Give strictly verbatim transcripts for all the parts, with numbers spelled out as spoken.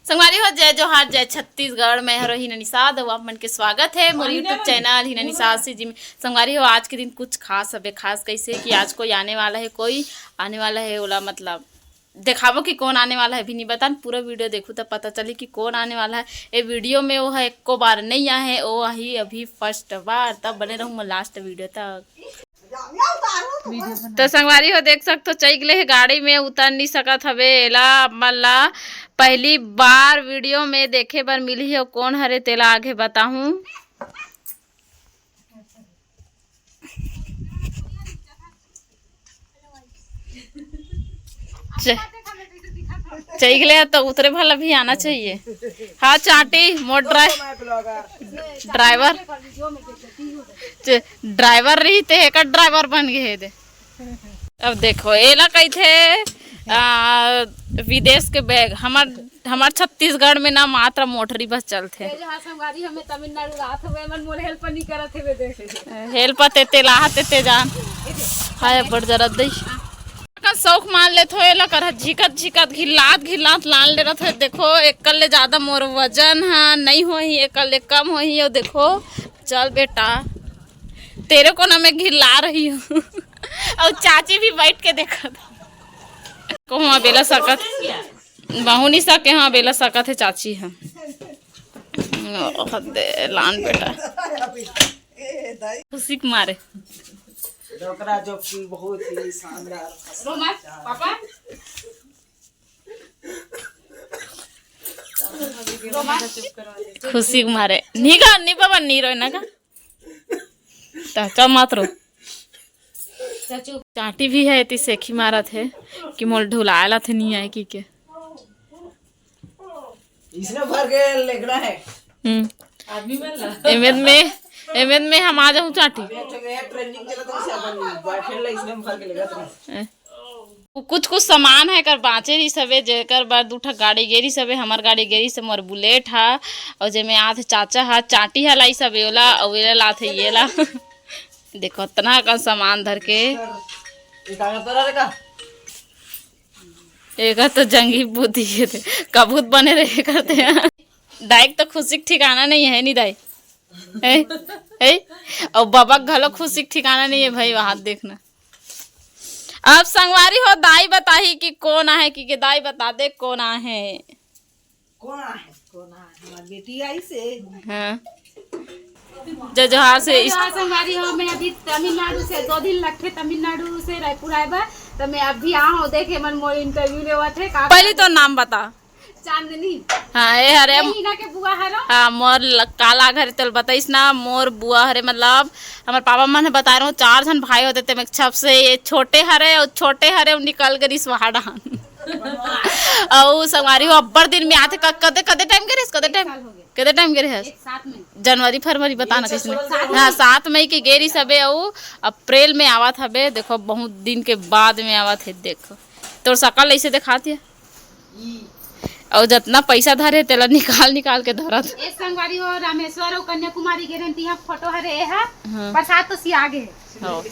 संगवारी हो, जय जोहार, जय छत्तीसगढ़। मैं हरो हिना निषाद अउ आप मन के स्वागत है मोर YouTube चैनल हिना निषाद से जी में। संगवारी हो, आज के दिन कुछ खास हबे। खास कैसे कि आज कोई आने वाला है, कोई आने वाला है, ओला मतलब देखाबो कि कौन आने वाला है, अभी नहीं बतान। पूरा वीडियो देखू तब पता चली कि कौन आने वाला है। ये वीडियो में वो है, एको बार नहीं आए है, वो आही अभी फर्स्ट बार। तब बने रहू मोर लास्ट वीडियो तक। तो संगवारी हो, देख सकत हो, चइक ले हे गाड़ी में, उतर नहीं सकत हवे। एला मन ला पहली बार वीडियो में देखे बर मिलही, अउ कौन हरे तेला आगे बताहूँ। च-, चइक ले तो उतरे भला भी आना चाहिए। हाँ चांटी, मोर ड्राइ-, ड्राइवर। च-, ड्राइवर रही ते एकर ड्राइवर बन गए हे दे। अब देखो, एला कहिथे, आ, विदेश के बैग। हमर, हमर छत्तीसगढ़ में ना मात्र मोटरी बस चलथे। ये जो हाँ संगवारी हमें तमिलनाडु रात हवे, मन मोर हेल्प नहीं करत हवे दे। हेल्प ते, ते लाह ते, ते जान। हाय, बड़ जरत दई। का शौक मान लेत हो, एला कर झिकत झिकत घिल्लात घिल्लात लान ले रथ हो। देखो, एकल ले ज्यादा मोर वजन हा नहीं होही, एकल ले कम होही। यो देखो, चल बेटा, तेरे को ना मैं घिल्ला रही हूँ। और चाची भी बैठ के देखत। को हुआ बेला सकत, बहु नहीं सके, हाँ, बेला सकत है चाची है। ओह, दे, लान बेटा। खुशी के मारे। डोकरा जो कि बहुत ही शानदार फसल रोमा, पापा। खुशी के मारे। नहीं गा, नहीं बाबा, नहीं रोए ना का। चाचा मत रो। चांटी भी है, एती सेखी मारत है कि मोल ढुलाए ला थे नहीं आए की के। इसने भर के लेगना है। हम्म। आदमी बन ला। एमेद में, एमेद में हम आ जाऊं चांटी। अभी अच्छा गया, ट्रेंडिंग चला था, उसे अपन बॉयफ्रेंड ला इसने भर के लेगा तो। ए। कुछ कुछ सामान है कर बाँचे रहिस हवे, जेकर बर दू ठा गाड़ी गे रहिस हवे, हमर गाड़ी गे रहिस हे, मोर बुलेट हा, अउ जेमे आथे चाचा हा, चांटी हा लाइस हवे ओला, अउ एला लाथे येला। देखो, अतना अकन सामान धर के। ये कागज तो रहा का? एकर तो जंगी बुद्धि हे रे, कबूत बने रहे करते हैं। दाई के तो खुशी के ठिकाना नहीं है, नहीं दाई? है? है? अउ बाबा के घलो खुशी के ठिकाना नहीं है भाई, वहाँ देखना। अब संगवारी हो, दाई बताही कि कौन आहे, कि के दाई बता दे कौन आहे। कौन आहे? कौन आहे? हमार बेटी आई से। हाँ। जय जोहार से जय इस- जोहार संगवारी हो, मैं अभी तमिलनाडु से, दो दिन लगथे तमिलनाडु से रायपुर आए बर, तो मैं अभी आ हूँ, देखे मन मोर इंटरव्यू लेवत हे, का पहले तो नाम बता। चांदनी। हाँ, ये हरे। ये हिना के बुआ हरो। हाँ, मोर ल-, काला घर तेल बताइस ना, मोर बुआ हरे, मतलब, हमर पापा मन ह बताए रहो, चार झन भाई होते, ते में सबसे ये छोटे हरे, अउ छोटे हरे, अउ निकल गे रिस वहा डहान। अउ संगवारी हो, अब्बड़ दिन में आथे, क-, कदे, कदे टाइम गे रिस, कदे टाइम? साल हो गया। कदे टाइम गे रिस? एक साथ में। जनवरी, फरवरी, बता ना एक कैसे। साथ में। हाँ, सात मई के गे रिस हबे, अउ अप्रैल में आवत हबे। देखो, बहुत दिन के बाद में आवत हे, देखो। तोर शकल ऐसे दिखाती है। अउ जतना पैसा धरे, तेला निकाल निकाल के धरत। ए संगवारी हो, रामेश्वर अउ कन्याकुमारी गे रहन, तिहा फोटो हरे, ए हा। हाँ। प्रसाद तो सिया गे हे। हाँ।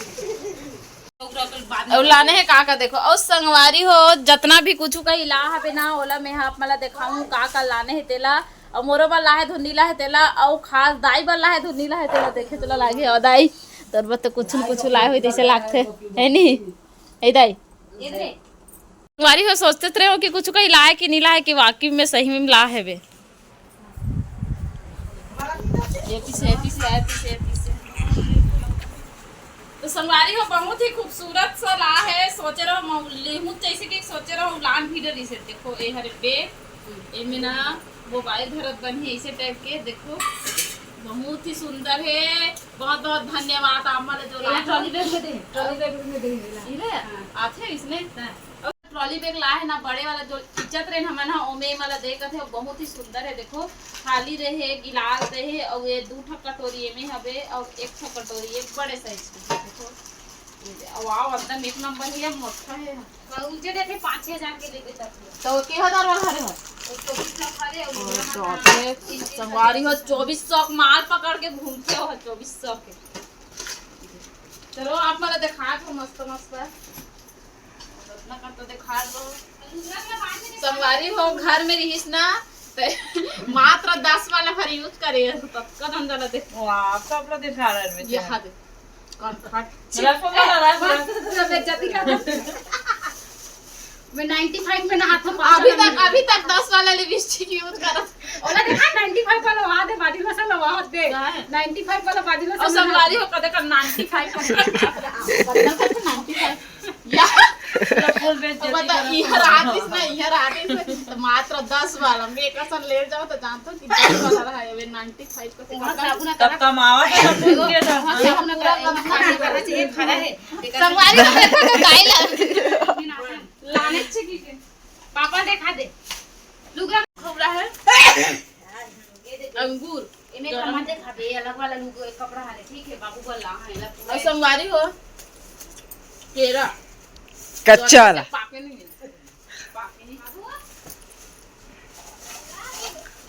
अउ लाने हे का का देखो। अउ संगवारी हो, जतना भी कुछु कही ला हबे ना, ओला मैं हा आप मन ला देखाऊं का का लाने हे तेला। अउ मोरो बर लाहे धुन नी लाहे तेला, अउ खास दाई बर लाहे धुन नी लाहे तेला। देखे तेला लागे, अउ दाई, तोर बर तो कुछु न कुछु लाए होई तैसे लागथे, है नी? ए दाई। संगवारी हो, सोचत रहे हो कि कुछ कहीं लाए कि नहीं लाए, कि वाकई में सही में ला हेबे। ये पीछे, ये पीछे, ये पीछे, ये पीछे। तो संगवारी हो, बहुत ही खूबसूरत सा ला है। सोचे रहो, मऊ लेहूं जैसे कि सोचे रहो, उलान भी डरी से। देखो, ये हरे बैग, एमे ना मोबाइल धरत बनी है, इसे टाइप के। देखो, बहुत ही सुंदर है। बहुत बहुत धन्यवाद आप मन जो एला ला ट्रॉली बैग में दे, ट्रॉली बैग में दे एला। इहे? हाँ। आथे इसने? हाँ। अउ ट्रॉली बैग ला है ना, बड़े वाला जो इज्जत रहे ना हमन हा, ओमे वाला दे कथे, बहुत ही सुंदर है। देखो, थाली रहे, गिलास रहे, अउ ये दू ठक कटोरी एमे हवे, अउ एक ठक कटोरी, एक बड़े साइज के। देखो, ये दे, वाओ, एकदम एक नंबर है, मोटा है। उनके देखे पाँच छह हजार के लेके जाते हैं। तो के हजार वाला हरे हो? वो चौबीस लाख हरे, और ओ, ये तो वाला आपने तीन तीन संगवारी हो, हजार। चौबीस सौ माल पकड़ के घूमते हो, चौबीस सौ के। चलो, आप मला दिखा दो, मस्त मस्त है। इतना कर तो दिखा दो। संगवारी हो, घर में रहिस ना, ते मात्र दस वाला भर use करे, तो कदम जला दे। वाह, सब ला दिखा रहे हैं बेचारे। यहाँ दे। कौन फट? रखो वाला, रखो। पूरा बेइज्जती कर दे। मैं ninety five में नहाता हूँ, अभी तक, अभी तक दस वाला lipstick use करत। ओला देखा, ninety five वाला वहाँ दे, body lotion ला वहाँ दे। कहाँ है? Ninety five वाला body lotion और में संगवारी हो कदे का ninety five का। बदला कर तो ninety five। या। तो बोल बेइज्जती बता, करत इहर हो। आतिस ना, इहर आतिस ना, तो मात्र दस वाला, मैं एक असन ले जाओ तो जानता हूँ कि दस वाला रहा है, वे ninety five का से वहाँ कम। साबुन तब करा। कमावा तो सब कुछ के था। वहाँ साबुन करा, ये खाने वाला चाहिए, खाना है। संगवारी को देखो तो दाई ला। लाने अच्छे की के। पापा देखा दे। लुगरा खोबरा है। अंगूर। एमे का मत देखा बे, अलग वाला लुग-, कपड़ा हरे, ठीक है, बाबू वाला, हाँ, एला पूरा और संगवारी हो, केरा। कच्चा वाला। पाके नहीं है। पाके नहीं।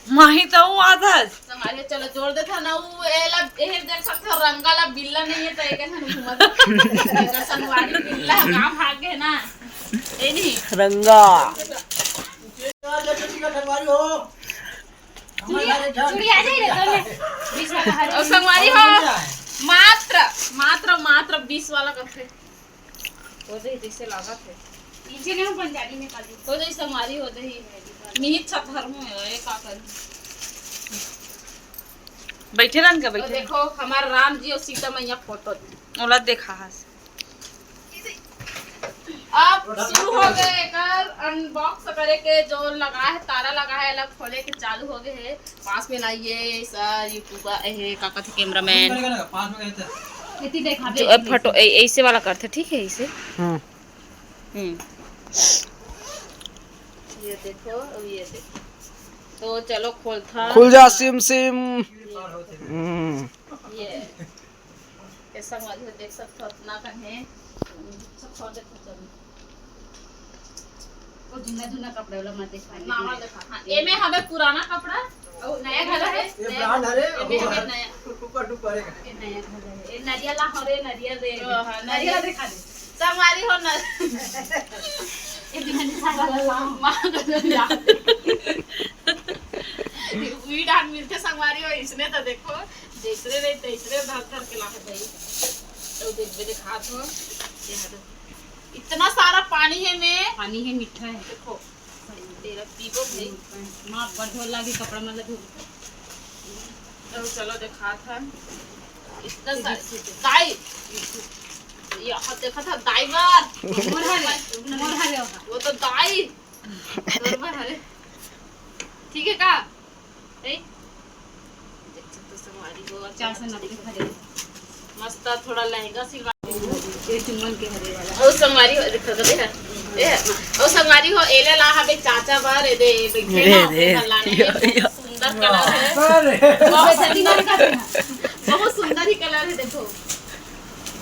माही तो वो आदत। संगवारी, चलो जोड़ दे था ना, वो एला, एहे देख सकते हो, रंगा ला बिल्ला नहीं है, तो एक ऐसा घूमत। एकर संगवारी बिल्ला, गाँव भाग गए ना। ए नहीं। रंगा। संगवारी हो। चूड़ी, चूड़ी आ जाए रे, तो ले। बीस वाला हरे। और संगवारी हो, मात्र, मात्र, मात्र बीस वाला कथे। हो जाई, जैसे लागत है। नीचे नहीं, बंजारी में काली। हो जाई, संगवारी हो जाई। निहित छत घर में है, ये का करी? बैठे रहन का, और बैठे। देखो, हमार राम जी और सीता मैया फोटो। ओला देखा हस। अब शुरू हो गए एकर unbox करे के, जो लगा है, ताला लगा है, अलग खोले के चालू हो गए है। पास में लाइए सर, YouTube का, ए, का कहते, cameraman। इतनी देखा जो, दे, ए, फोटो, ए, ऐसे वाला करते, ठीक है, ऐसे। हम्म। हम्म। ये देखो, अब ये देखो। तो चलो, खोलता। खुल जा, सिम सिम। हम्म। ये। ये संगवारी हो, देख सकथो, अतना कन हे। सब छोड़ देथो, चलो। वो जुन्ना, जुन्ना कपड़ा वाला मत देखा। नवा देखा, हाँ। एमे हवे पुराना कपड़ा, अउ नया घला हे, ये नया brand हरे, एमे हवे नया। ऊपर, ऊपर एक। ये नया घला हे। ये नरिया ला हरे, नरिया दे। ओ, हाँ, नरिया नरिया। देखा दे। संगवारी हो न। ये बिना निशान वाला ला। माँ को तो ला। उही डांड मिलथे संगवारी हो, इसने तो देखो। जैसरे रही तैसरे धर धर के लाके दई। तो देखबे, देखात हो। ये हरे। इतना सारा पानी हे में। पानी हे, मीठा हे। देखो। तेरा पीबो भाई। माँ, बड़ ढोल लागी, कपड़ा मन ला धो। तो चलो, देखात हे। इतना सा-, दाई। ये हाथ देखा था, दाई बार। मोर हरे, मोर हरे होगा। वो तो दाई। तोर बर हरे। ठीक है का? ए? देख सकते हो संगवारी हो, चार सौ नब्बे खरीद। मस्त थोड़ा लहंगा सिलवा। ये चुम्बन के हरे वाला। ओ संगवारी हो, देखो तो देखा। ए, ओ संगवारी हो, एले ला हबे चाचा बार, ए दे, ए बैठे ए ना, दे। ए ला, ए यो, यो। बहुत सुंदर कलर है। अरे। बहुत सुंदर, बहुत सुंदर ही कलर है, देखो।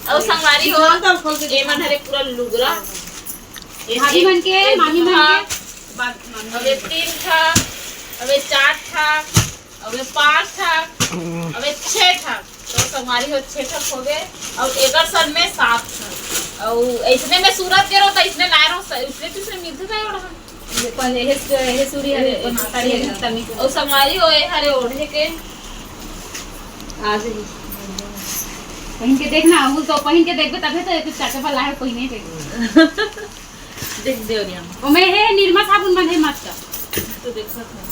अउ संगवारी हो, एमन हरे पूरा लुगरा। भाभी मन के, एक मामी मन ठा, के। अबे तीन ठा, अबे चार ठा, अबे पाँच ठा, अबे छह ठा। तो संगवारी हो, छह ठा हो गए। अउ एकर सन में सात ठा। अउ ऐसने में सूरत के रहो, तो इसने लाए रहो, इसने किसने मिलते थे ओढ़ा? ये पहले हे, हे सूरी हरे, साड़ी हरे, तमी। अउ संगवारी हो, ए हरे ओढ़े के। आ जाइए। पहिन के देखना, उ तो पहिन के देखबे तबे तो कुछ चाचा वाला है, पहिने के। देख दे ओरिया। ओमे हे निरमा साबुन मन हे मत का। तो देख सकते हैं।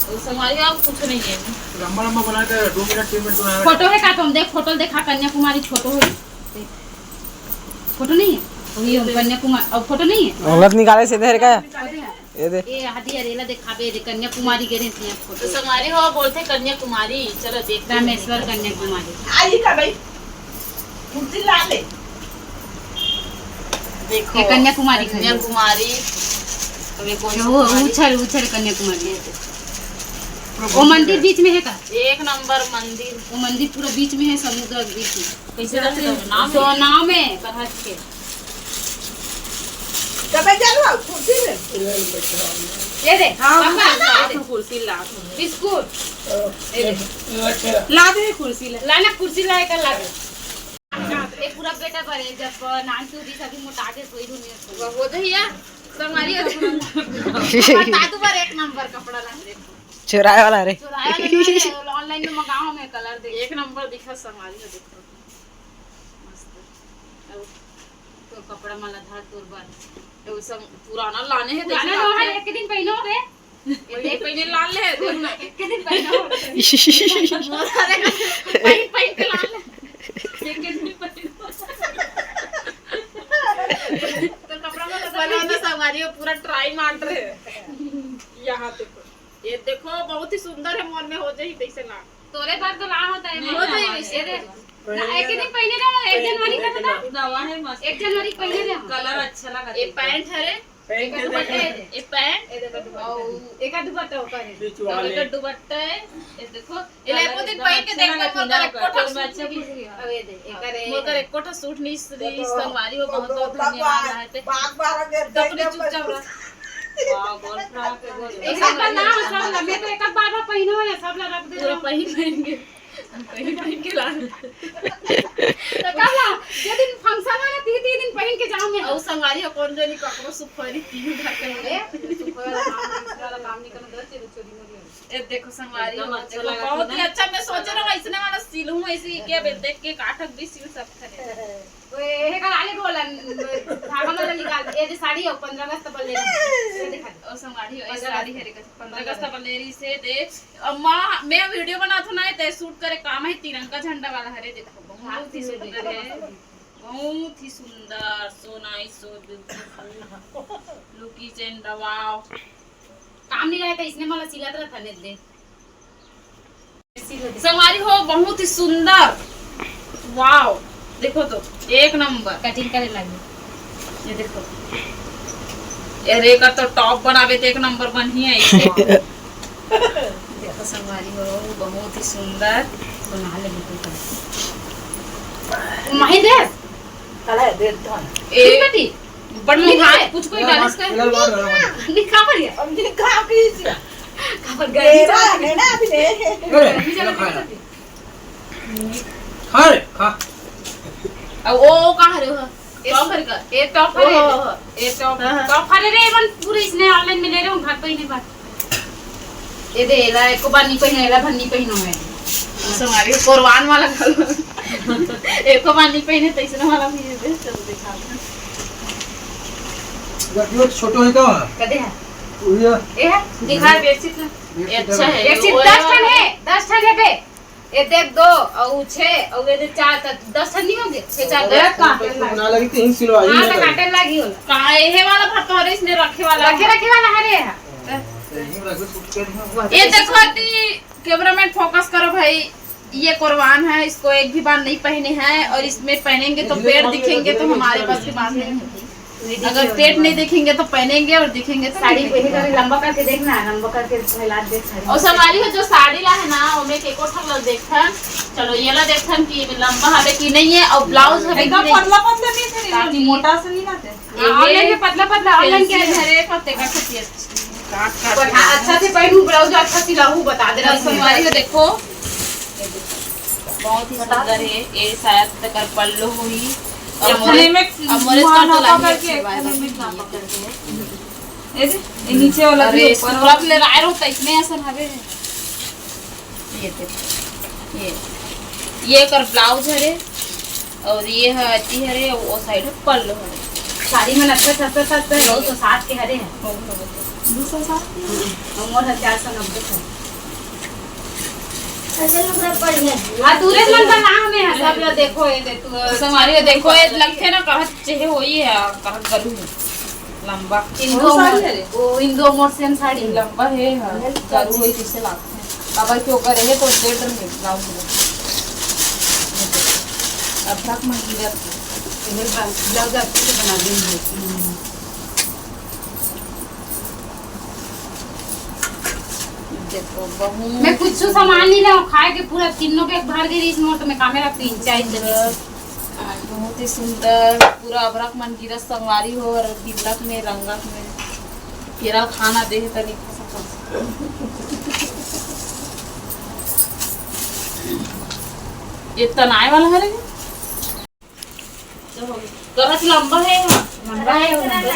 ओ संगवारी हो, कुछ नहीं है। लंबा लंबा बना के दो मिनट, तीन मिनट बना के फोटो है का तुम देख, फोटो देखा, कन्याकुमारी फोटो है। फोटो नहीं है? वही हम कन्याकुमारी, अब फोटो नहीं है? अंगत निकाले से धर का? फोटो है? ये दे। ए, हदी अरे ला देखाबे रे, कन्याकुमारी गे रहे हैं फोटो। तो संगवारी हो, बोलते कन्याकुमारी, चलो देखते हैं। रामेश्वर कन्याकुमारी। आई का भाई? कुर्सी ला ले। देखो, ये कन्याकुमारी खड़ी है। कन्याकुमारी। अबे कौन सा वो कुमारी? उछल, उछल कन्याकुमारी। वो मंदिर बीच में है का? एक नंबर मंदिर। वो मंदिर पूरा बीच में है, समुद्र के बीच में। कैसे रहते हैं? नाम है? सो नाम है, पर हंस के। कब चलो, कुर्सी में। ये दे, हाँ, पापा, हाँ, ये दे। कुर्सी ला। बिस्कुट। ये दे। ला दे कुर्सी ला। ला ना, कुर्सी ला, एक ला दे। ये पूरा बेटा भरे, जब नान की होती, सभी मोटा के सोई दुनिया। वो हो दहिया। संगवारी हो, देखो। हमर दादू बर एक नंबर कपड़ा ला, देखो। चुराए वाला रे। चुराए वाला नहीं है, online में मंगाओ, मैं colour देख। एक नंबर दिखा संगवारी हो, देखो। मस्त। अउ तो कपड़ा मला धर तोर बर। तो सब पुराना लाने हैं, पुराना देखो, लोहा आप एक दिन पहनो रे। एक दिन पहने लान ले, देख ना। एक दिन पहनो। पहन, पहन के लान ले। एक दिन पहनो। तो कपड़ा में तो बना ना संगवारी हो, पूरा try मार रहे हैं। यहाँ देखो, ये देखो, बहुत ही सुंदर है, मन में हो जाही तैसे ला। तोरे बर तो ला होता है, नहीं, मन हमारे। ये दे। ना, एक दिन पहने रहो, एक जनवरी का था। नवा है, मस्त। एक जनवरी पहने रहो। Colour अच्छा लगा ये था। Pant है रे। Pant ये है, दुपट्टा देखो। है। ये pant। ये देखो दुपट्टा। और एक दुपट्टा ऊपर है। बीच और वाले। एक दुपट्टा है। ये देखो। ये ले, colour एक दिन एकदम पहन के अच्छा देख, लगा मोर था, कर एको ठा तो मैं suit अच्छा नहीं। बुझ गया। अब ये दे, एक हाँ, करे। मोर कर एको ठा suit नहीं, श्री संगवारी हो, बहुत बहुत धन्यवाद है ते। बाग बार अब ये तो अपनी देख, चुपचाप रह। वाह, गोल frock है, गोल। एक बार ना, सब लगे तो एक बार बार पहनो है, सब ला रख दे पूरा रहो। पहन लेंगे। पहन, पहन के ला। तो कब ला? जे दिन function है ना, तीन, तीन दिन पहन के जाऊंगे। और संगवारी हो, कौन जनी ककरो सुखोरी तीन घर के ए, सुखोरी वाला काम नहीं, दूसरा वाला काम नहीं करना, दस चोरी, चोरी मोरी हो। ए देखो संगवारी एकदम हो, अच्छा देखो, लगा बहुत था ही ना? अच्छा। मैं सोच रहा हूँ, ऐसने वाला सिलूं, ऐसे ही क्या बे-, देख के काठक भी सिल सकते हैं। वो ये का लाले बोलन, धागा वाला निकाल, ये जो साड़ी है, पन्द्रह अगस्त पर ले रही है। ये दिखा दे। ओ संगवारी हो, ये पन्द्रह साड़ी अगस्त। है, देखो, पन्द्रह अगस्त पर ले रही से दे। अम्मा, मैं video बनात हूँ ना, ते shoot करे काम है, तिरंगा झंडा वाला हरे, देखो, बहुत ही सुंदर है, बहुत ही सुंदर, so nice, so beautiful, look each and wow। काम नहीं रहता, इसने मला सिलात रहता, नहीं दे। संगवारी हो, बहुत ही सुंदर, wow, देखो तो, एक नंबर। Cutting करे लगी। ये देखो, अरे, एकर तो top बनावे तो एक नंबर बनही है। देखो संगवारी हो, बहुत ही सुंदर। बना ले बिल्कुल। माही दे। काला है, दे दो ना। ए, ठीक बेटी। बड़ मुंह हाथ कुछ कोई इधर डालिस कर। इधर बात करो। निकाह पर गया। अब निकाह की इसी। काबर गया? मेरा है ना अभी नहीं। अरे, गर्मी ज्यादा खा। नहीं होती। खा रे, खा। अब वो, वो कहाँ रे हो? ये top हरे का? ये top हरे। ओहो, ओहो। ये top, हाँ, हाँ। Top हरे रे, मन पूरे इसने online में ले रहे हो, घर पे ही नहीं बात। ये दे, एला एको बार नहीं पहने, एला भर नहीं पहनो है। संगवारी हो, कोरवान वाला घलो। एको बार नहीं पहने, तैसने वाला भी ये दे, चलो दिखा दे। ये छोटो है का? कदे है? ये है? दिखा bedsheet ना। ये अच्छा है। Bedsheet दस ठन है, दस ठन है बे। ये देख दो, और छह, और ये दे चार, त दस ठन नहीं होंगे? छह चार दस। काटे तो बना लगी, तीन सिलवाई हाँ, है तो भाई। काटे लगी होला। का, ये वाला भर तो हरे, इसने रखे वाला रखे, है। रखे वाला हरे है। तो यही रख दो, सूट के नहीं। ये देखो, अति cameraman focus करो भाई, ये कोरवान है, इसको एक भी बार नहीं पहने हैं, और इसमें पहनेंगे तो पेट दिखेंगे, तो हमारे बस की बात नहीं होगी। अगर पेट नहीं देखेंगे तो पहनेंगे और दिखेंगे तो साड़ी नहीं। पहने तो लंबा करके देखना, लंबा करके फैला दे साड़ी। और संगवारी हो, जो साड़ी ला है ना, ओमे के एको ठन ला देखथन। चलो, ये ला देखथन कि लंबा हवे कि नहीं है, और blouse हवे कि एकदम नहीं। पतला पतला नहीं थे, ताकि मोटा से नहीं लाते। हाँ, online में पतला पतला, online के fancy है। हरे पत्ते का खतिया। काट, काट पर के हाँ, अच्छा से पहनू, blouse अच्छा सिलाहू, बता दे रहा हूँ। संगवारी हो, देखो, बहुत ही सुंदर है। ये शायद तकर पल्लू हुई। और ये मोरे, में और मोरे मुआ का तो नापा लाही करके, अच्छी बात है। ये दे, ये नीचे वाला अरे, भी ऊपर वाला। ले राय रहता, इतने ऐसा हवे है। ये देखो, ये, ये एकर blouse हरे, और ये ह अथी हरे, वो side ह पल्लू हरे। साड़ी में अच्छा सस्ता सस्ता है, दो सौ साठ के हरे है। हो, हो, हो। दो सौ साठ के? और मोर ह चार सौ नब्बे है। हाँ, तू रे मन का नाम है, सब लोग देखो, ये दे तू। संगवारी हो, देखो, ये लगथे ना, कहत चेहे होई है, कहत गरू है। लंबा। इंदो बहुत सारी मोर, है रे। वो इंदो मोर same साड़ी। लंबा है, हाँ। नहीं, गरू वही पीछे लागथे। काबर के ओकर रहे तो डेढ़ में blouse में। अदरक में गिरत। ये blouse अच्छे से बना देंगे। देखो, बहुत मैं कुछ सामान नहीं लाऊं, खाए के पूरा तीनों के भर दे रही इस मोट में, कामे रख तीन चार दिन। बहुत ही सुंदर, पूरा अबरक मन गिरत संगवारी हो, और बिलक में, रंगक में, केरा खाना दे हे तनी खा सकत। ये तनाए वाला हरे? तो करत लंबा है यहाँ। लंबा है, लंबा।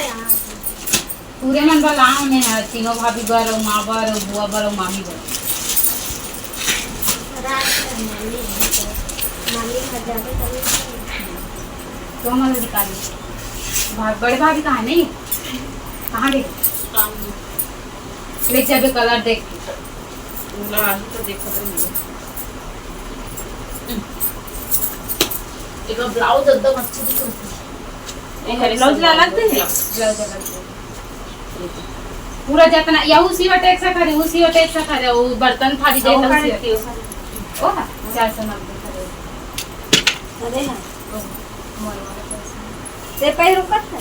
पूरे मन बर लाओ ने, तीनों भाभी बर, अउ माँ बर, अउ बुआ बर, अउ मामी बर। रात कर मामी है तो, मामी घर जाबे तभी। तो हमन अधिकारी। भा-, बड़े भाभी कहाँ नहीं? कहाँ गए? काम में। ले जाबे कलर देख के। ना, अभी तो देखत रहिए। एकर ब्लाउज एकदम अच्छे दिखत हे। एकर ब्लाउज ला अलग दे? ब्लाउज अलग दे। पूरा जतना, या उसी वटे एक सा खरे, उसी वटे एक सा खरे, वो बर्तन थाली ओ जाता उसी खरे, वटे। ओ खरे। ओ ना, चार सौ नब्बे खरे। अरे ना। ओ, मोर वाला पैसा। ते पैर ऊपर था?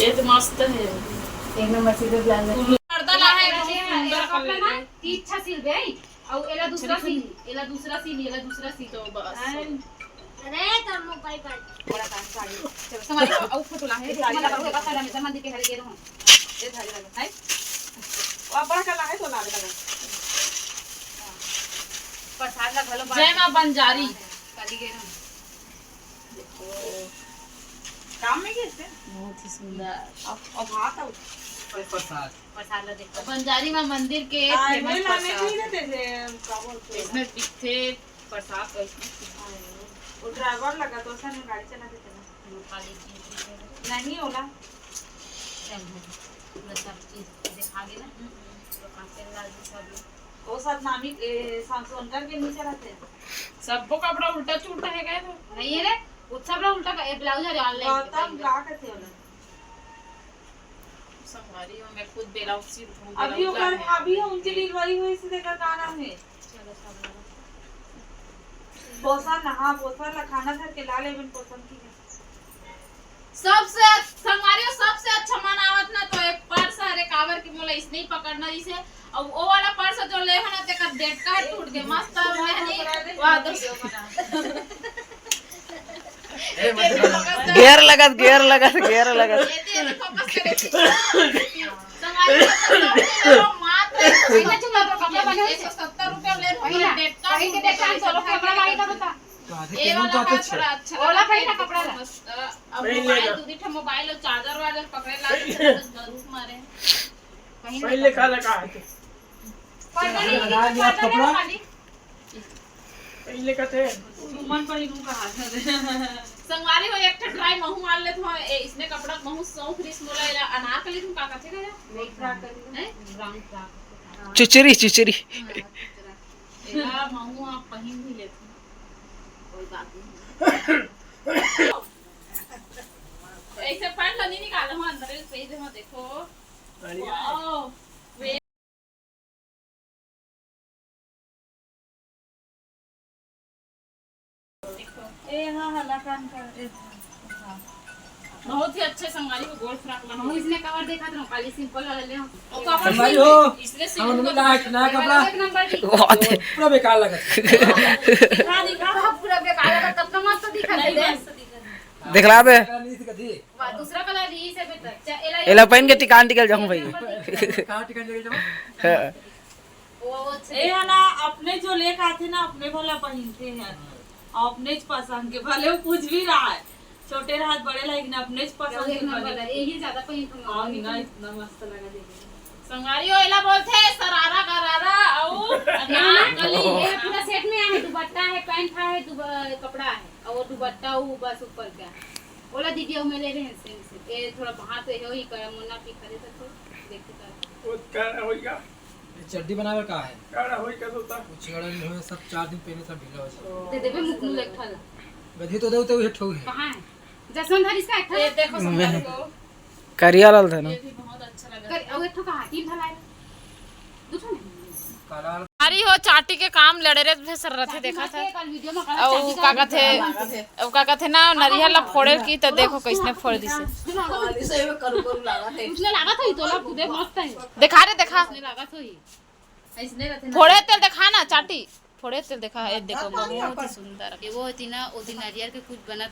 ये तो मस्त है। एक नंबर सीधे ब्लाउज। पर्दा ला है, बहुत सुंदर कलर है। इच्छा सिल गई। अउ एला दूसरा सीन, एला दूसरा सीन, एला दूसरा सीन। तो बस। अरे, तोर मोबाइल पर। बड़ा काम साड़ी। चलो, संभाल, अउ फोटो ला है, साड़ी। मंदिर के हरे गेरो। ये धारी लगा, है? वो बड़ा का ला है तो ला दे लगा। प्रसाद ला घलो जय माँ बंजारी। काली गेरो। काम में कैसे? बहुत ही सुंदर। अब, अब हाथ आउ। प्रसाद। प्रसाद ला देखो। बंजारी माँ मंदिर के आ, famous ये लाने प्रसाद। नहीं रहते थे, क्या बोलते हैं? इसमें दिखते प्रसाद तो इसमें। वो ड्राइवर लगा तो उसने गाड़ी चला देते ना। काली जी। नहीं होला। चल, पूरा सब चीज दिखा देना। तो कांचन लाल जी सब लोग। वो सब नामी, ए, सांसोन करके नीचे रहते हैं। सबको कपड़ा उल्टा चुल्टा है गए तो। नहीं है रे, वो सब लोग उल्टा का, ये ब्लाउज है online के गौतम पहले। का कहते हैं उन्हें? संगवारी हो, मैं खुद ब्लाउज सी उठाऊंगी, अभी ब्लाउज ओकर, है। अभी उनके डिलीवरी हुई से देखा का नाम है? चलो, सब लोग। पोषण, हाँ, पोषण ला खाना धर के ला ले, बिन पोषण की है। सबसे अच्छ-, संगवारी हो, सबसे अच्छा मन आवत ना तो एक पर्स हरे, काबर के मोला इसने ही पकड़ना जैसे, अब वो वाला पर्स जो ले हो ना, तेकर डेटका टूट के मस्त और लेहनी, वाह, दोस्त। गेयर लगत, गेयर लगत, गेयर लगत। ये तो, ये तो फोकस करे। संगवारी हो, तो मात्र एक सौ सत्तर रुपया ले, डेटका टूट के, चलो, कपड़ा लाई ना बता। ये वाला तो अच्छा, थोड़ा अच्छा ओला लगा, पहन ना कपड़ा ला। मस्त। अब मोबाइल, दू ठो मोबाइल और चार्जर वार्जर पकड़े ला, तो जरूर मारे। पहन ले का लगा है? पहन ले, लगा लिया कपड़ा। पहन ले का थे। सुमन पहनू का हाथ में। संगवारी हो, एक ठो ट्राई महू मार लेत हो। ए, इसने कपड़ा महू सौंफ रिस मोला, एला अनारकली तुम का कथे का? नहीं, फ्रॉक करी। हैं? Brown frock. चुचरी, चुचरी। हाँ, चुचरा। एला महू आप पहिन भी लेथन। कोई बात नहीं। ऐसे पैंट ला नहीं निकालो, हाँ, अंदर से ही देखो। बढ़िया है। वाओ। ए, हाँ, हाँ, लकान कर, ए, हाँ। बहुत ही अच्छे संगवारी हो गोल फ्रॉक बना। हम इसने कवर देखा था, काली सिंपल वाला ले आओ। ओ, कवर संगवारी हो, इसने हम सिंपल लोग का नया कपड़ा। एक नंबर की। बहुत। पूरा बेकार लगा। दिखा, दिखा। हाँ, पूरा बेकार लगा, तब तो मस्त दिखा नहीं, दे। मस्त दिखा। दिखला दे। नहीं दिखा दी। वाह, दूसरा कलर ही से बेहतर। चा-, एला एला पहन के टिकान टिकल जाऊं भाई। कहाँ टिकान टिकल जाऊं? हाँ। वो, वो अच्छे ए, है ना, अपने जो लेके आथे ना, अपने वाला पहिनथे हैं। और अपने च पसंद के, भले वो कुछ भी रहा है, छोटे रहा, बड़े रहा, लेकिन अपने च पसंद एक के नंबर बने। है, यही ज्यादा पहिनथे। हाँ, ना, इतना मस्त लगा देखे। संगवारी हो, एला बोलथे सरारा गरारा अउ अनारकली। ये पूरा सेट में आहे, दुपट्टा है, पैंट है, दुब-, कपड़ा है, और दुपट्टा वो बस ऊपर का। ओला दीदी, अउ मैं ले रहे हैं सेम से। ये थोड़ा बाहर से है, वही कर, मुन्ना पी खा लेता तो देखते कर। वो क्या होइगा? ये चड्डी बनावे का है? काड़ा होई का सोता? कुछ गड़ा नहीं होए, सब चार दिन पहले सब ढीला हो जाए। दे देबे मुख मुँह एक ठा ला। गधी तो दे, तो ये ठो है। कहाँ है? जसवंत हरीश का एक ठा ये ला। देखो संगवारी हो। करिया लाल था ना। ये भी बहुत अच्छा लगा। कर, और एक ठो कहाँ? तीन ठो लाए। दू ठो नहीं। काला। अरे हो चाटी के काम लड़े रे, भेसर रथे देखा था। कल वीडियो में काला अउ चाटी का का कथे? काम करते हैं। अउ का कथे ना, नरिया ला फोड़े की तो देखो कैसने फोड़ दिसे। काली से में करू करू लागा है। उसने लागा था ही तोला, देख मस्त है। देखा रे, देखा। उसने लागा था ही। ऐसने रहते ना। फोड़े तेल देखा ना, चाटी। फोड़े तेल देखा, ये देखो, बहुत ही सुंदर। ये वो होती ना, वो दिन नरियर के कुछ बना